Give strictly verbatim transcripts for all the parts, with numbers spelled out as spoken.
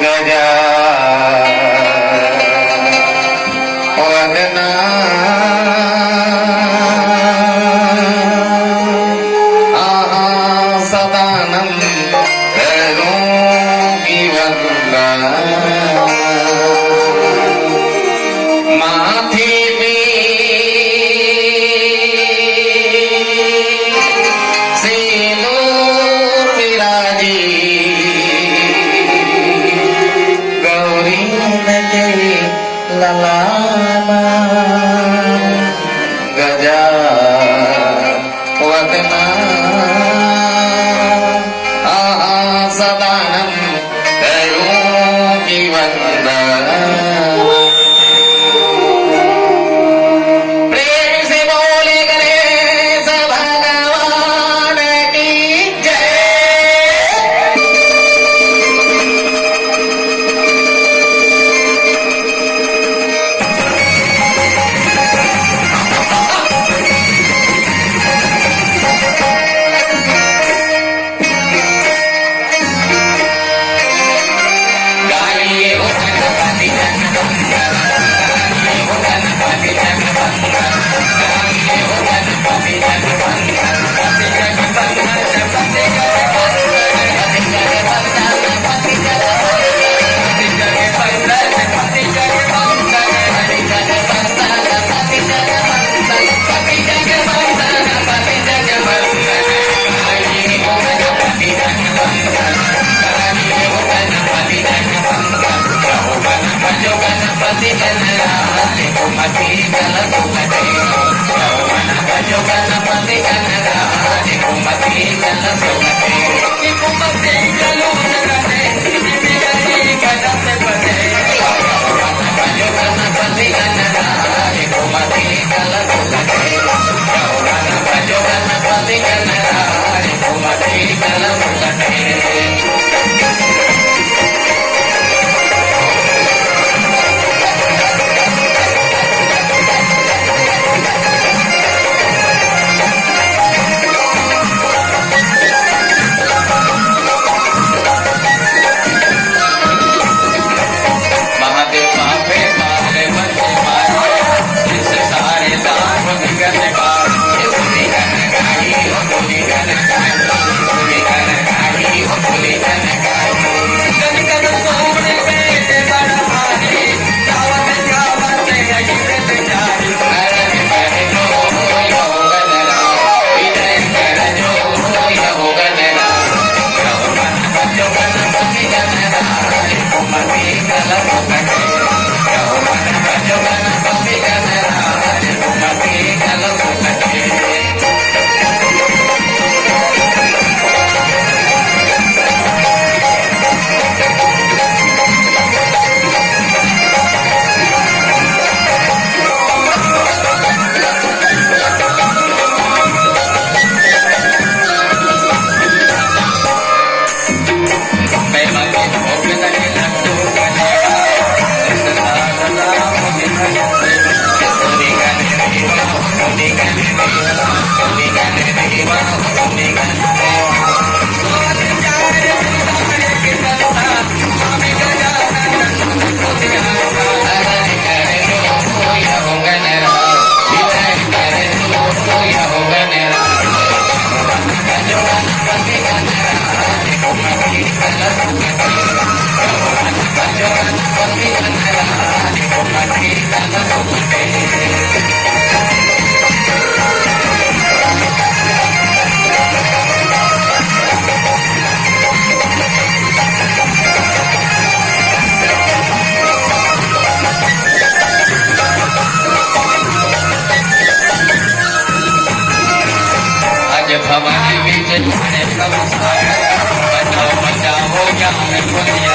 गजा वदना आहा सदानंद करूं की वंदना। माथे पे सिंदूर विराजे गौरी नके ललामा। गजा वदना आहा सदानंद करूं की वंदना। प्रेम से बोले गणेश भगवान की जय। आज भवन बीच बचाओ, बचाओ ज्ञान गुनिया।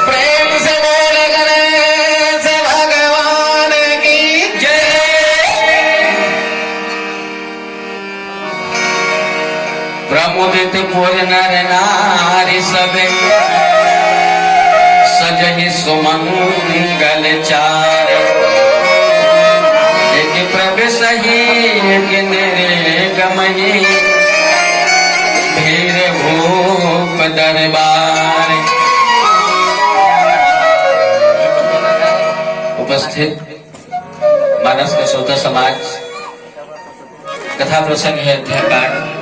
प्रेम से बोल गणेश भगवान की जय। प्रमुदित पुर नर नारी सब, सजहि सुमंगल चार। एक प्रभु सही एक निर्गमही, धीर भूप दरबार। उपस्थित मानस के श्रोता समाज, कथा प्रसंग हे अध्याय पाठ।